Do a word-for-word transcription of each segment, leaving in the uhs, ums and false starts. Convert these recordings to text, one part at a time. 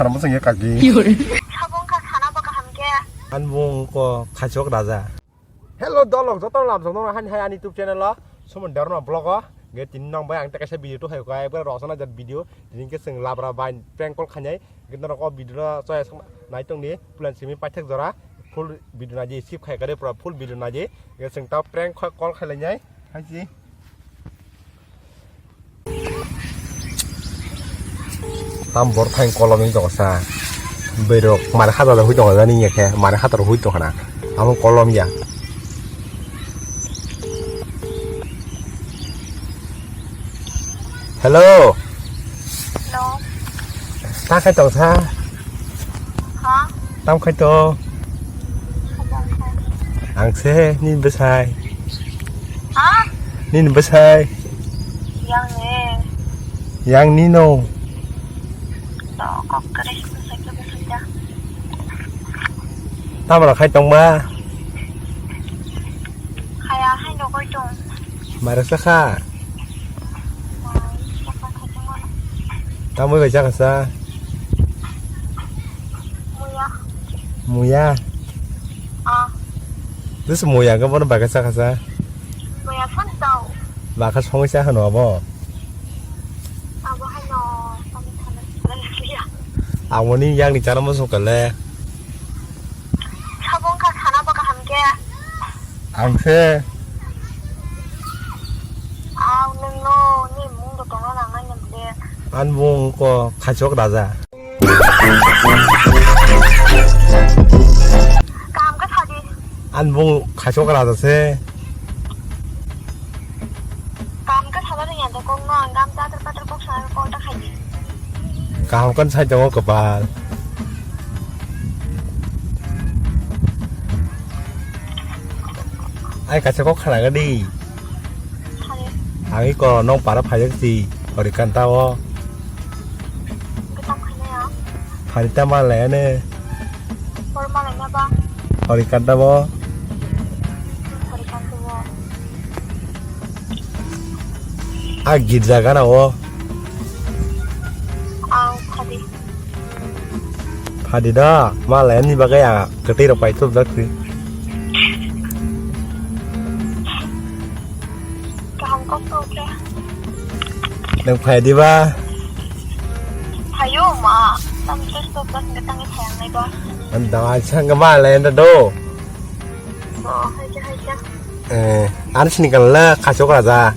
Sana bwswng ya kaki. Sabung kha sana bo kaham khe. Ani bung ko Khachok Raja. Hello dolok, joto lam joto no hani hai ani YouTube channel o. Sumon Derno vlog o. Ge tin nong bai ang tekaisa video to hai ko ai bwrok rosana jat video. Tini ke sing labra bai prank call khanai. Ge norok o video no choya nai tong ni plan simi paithak jora. Full video naji skip khai kare pura full video naji. Ge sing ta prank call khai lai nai. Hai si. Tam bor thain kolom wng tongo sa. Berok mare hata da hui tongo jani ya khe mare hata hui tongo na. Amo kolom ya. Hello. Hello. Ta khai tong sa. Ha? Tam khai to. Ang se ni bwsai. Ha? Ni bwsai. Yang ni. Yang ni no. To kok kare bwsai ke bwsai da. Tamara khai tong ba. Khaya hai no koi tong. Mara sa kha. Tamoi bai chakha sa. Muya. Muya. Ah. This muya ga bono baga chakha sa. Muya phone tau. Baka songwi sa hano abo. Abo hano kami thana. Amoni yang ni chana mo sokale. Sabung kha sana bo kaham khe. Ang se. Aw, nung no, ni mung do tongna nang nang de. An mung ko Khachok Raja. Kaham khe sadi. An mung Khachok Raja se. Kaham khe sala ringya de kok no, ang gam tatar patar kok sana kok ta khai di. Kaham kan sai tongo kopal. Ai kaisa kok khana gadi. Hai. Ang iko nong para phajak si hori kanta o. Kita khana ya. Hari ta malai ane. Hori malai na ba. Hori kanta bo. Hori kanta bo. A girja gana o. Ang phadi. Phadi da, malai ani bagwi a kwtwi rok pai thupjak si. Kaham kok to khe. Nang phai di ba? Phayo ma, tam tes to plus nge tangi phayang nai ba. Anda sang ma le anda do. Bo, hai ja, hai ja. Eh, ani sini kan la Khachok Raja.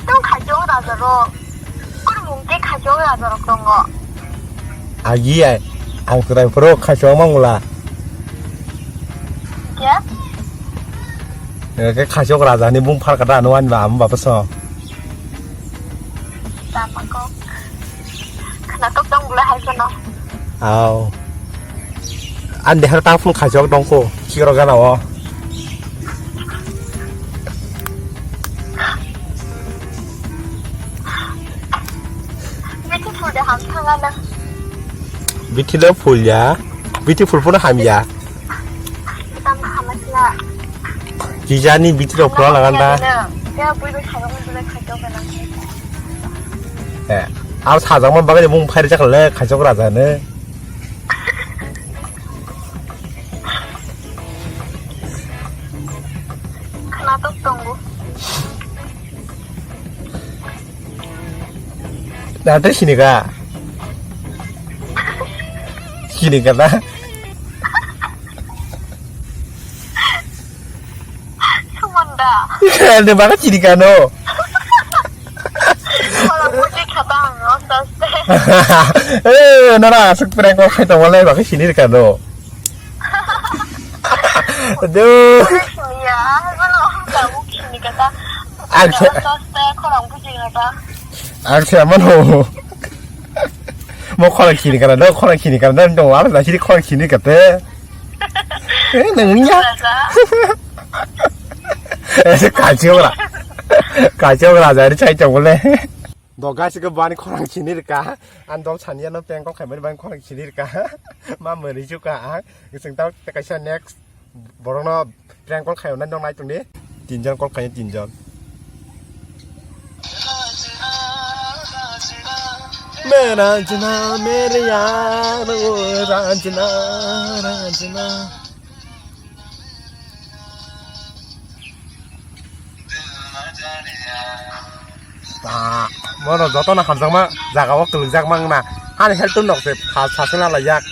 Tong Khachok Raja ro. Kurmung ke Khachok Raja rok tongo. Agi ai, ang turai pro Khachok mangula. Kya? Eh, ke Khachok Raja ni bung phar kata anu ani ba, am ba paso. Tama kok. Khana tok tong bula hai kono. Aw. An dehar ta phun Khachok dong ko. Chikro gana o. Beautiful de ham thanga na. Beautiful phul ya. Beautiful phun ham ya. Tam hamasla. Kijani biti rok pura lagan da. Ya, bui bai khagam bui bai khagam bui bai. Eh, aro sajak man bagani mung phairi chakle Khachok Raja ne. Khana tok tongo. Nate sinika. Sinika na. Sumanda. Ande baka sinika no. Kalau muji kata ang aste aste. Eh, nara asuk prank ko khai to walai baka sinika no. Aduh. Ya, kalau kamu sinika ta. Ang se- Aste aste kalau muji kata. Ang se mano. Mo khorang khini kana, no khorang khini kana, no aro na sini khorang khini kate. Eh, nang ya. Eh, kachok ra. Kachok ra, jari chai chok le. Do gasi ke bani khorang khini ka. An dom sania no pengko khaimani bani khorang khini ka. Ma mari chu ka ang. Ising tau kaisa next. Borokno prank call khayo nai nong nai tongdi. Tinjon call khayo tinjon. Ranjana, mere yaar, o Ranjana, Ranjana. Ta, bono jotono hamjakma jaga o kwlwijak mangna. Ani health nok se pha sasana laijak.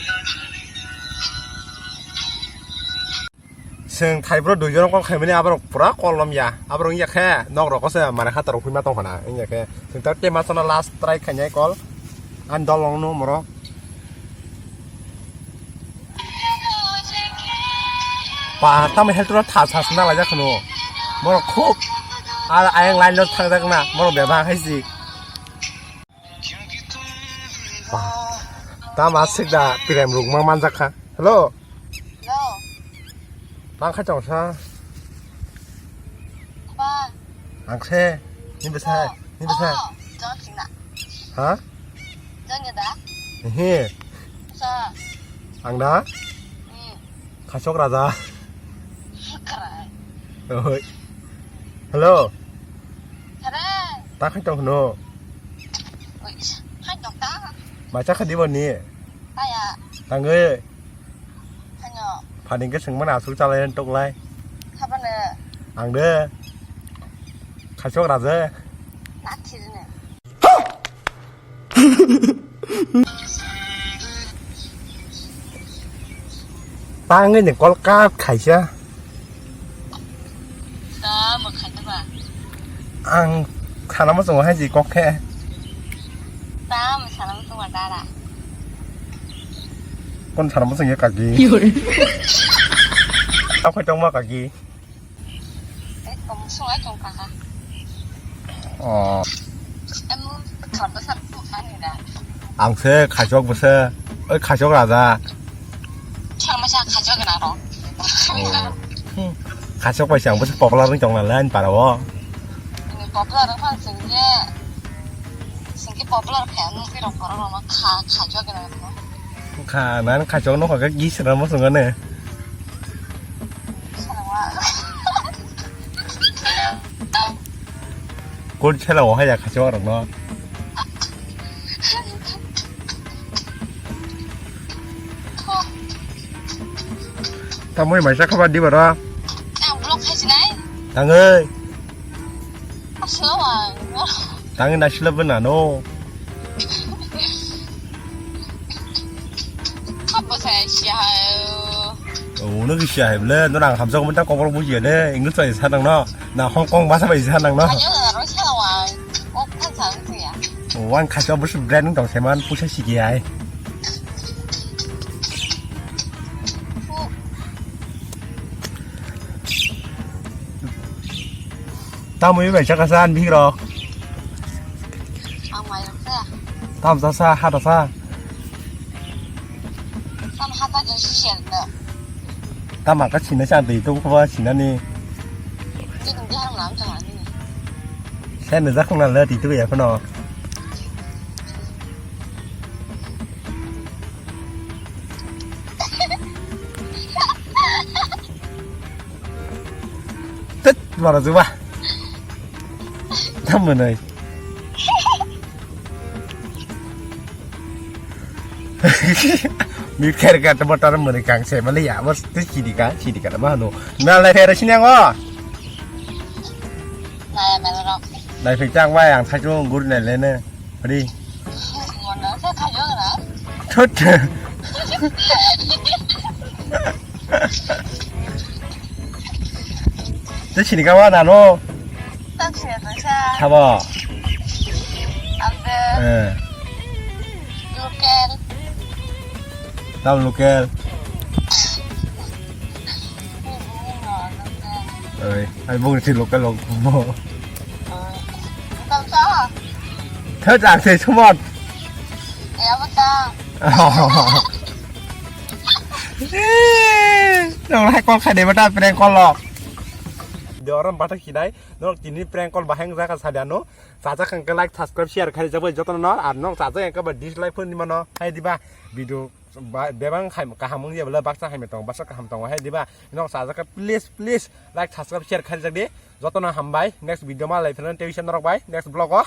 Chwng thaibro duijon call khaimani, aborok pura call lomya. Aborok wngya khe nok rogo se mane khatar rok phima tongkhana. Wngya khe chwng ta tema sono last try khainai call. Ani dol rok no moro. Pa, tamo health no tha sasana laijak khano. Moro khub. Ar ayang line no thangjak na. Moro bebak hai si. Ba, tamo aswk da pirem rukma manjak kha. Hello. Hello. Tang kha chong sa. Ba. Ang se. Ni bwsa. Ba. Ni bwsa. Oh, jok sina. Ha? Janya da? He. Sa. Ang da? Hmm. Khachok raja. Krai. Oi. Hello. Krai. Ta khai tong hno. Oi, khai tong ta. Macha khadi boni. Aya. Tangoi. Hanyo. Phaning ke sengmana asuk chalai toklai. Habane. Ang de. Khachok raja. Nathirne. Tangwi ni call cut khaisa. Tamo khaitaba. Ang sana mo songo hai ji kok khe. Tamo sana mo songo dara. Kon sana mo songo kaki. Yore. Apa tong ma kaki. Oh. Ang se khachok bwse, oi khachok raja. Khachok bai se ang bwse popular wng tong nalai ani para o. Popular wng phang sing je, sing ke popular khe ang nung phirok borok rok kha khachok gwnang. Kha nan khachok no kha gis ramo sung ne. Kun chela o haya khachok rok no. Tamoi maisa khabar di bara. Ang block khai sinai. Tangoi. Aslo ang. Tangoi nasila bena no. Apa saya siya. Oh, no siya hai bole. No nang hamsa ko menta kokor buji de. English bai sa nang no. Na Hong Kong basa bai sa nang no. Ayo, na ro sa wa. Oh, kan sa ya. Oh, ang khacha bus brand tong seman pusa sigi ai. Tamo bai chaka sa an bihik rok. Ang mai rok sa. Tam sa sa ha ta sa. Tam ha ta jeng si sian da. Tam ka sina sa de to ko ba sina ni. Ji dong ji ham lam chang ani. Sen ne jak na le ti tu ya phano. Tet, mara juba. Tam manai. Mi kher ka to motor mani kang se mali ya, bos tu sidi ka, sidi ka ma no. Na lai kher sini ngo. Naya mela rok. Lai phai chang bai ang thajung gur ne le ne. Ri. Thut. Te sini kawa nano. Sabo. Eh. Tam local. Oi, ai bung si local lo mo. Thot ang se sumot. Nong hai call khai de bata prank call lo. Doram bata kidai. Nong tini prank call baheng jaka sadano. Sajak ang like, subscribe, share khai jabai jotono no. Ar nong sajak ang ba dislike phone ni mano. Hai diba video. Ba, bebak khai kaham wngya bwle baksa hamya tongo, baksa kaham tongo hai diba? Nok sajak khe please, please like, subscribe, share khaijak di. Jotono hambai. Next video ma lai phano tei norok bai next vlog o.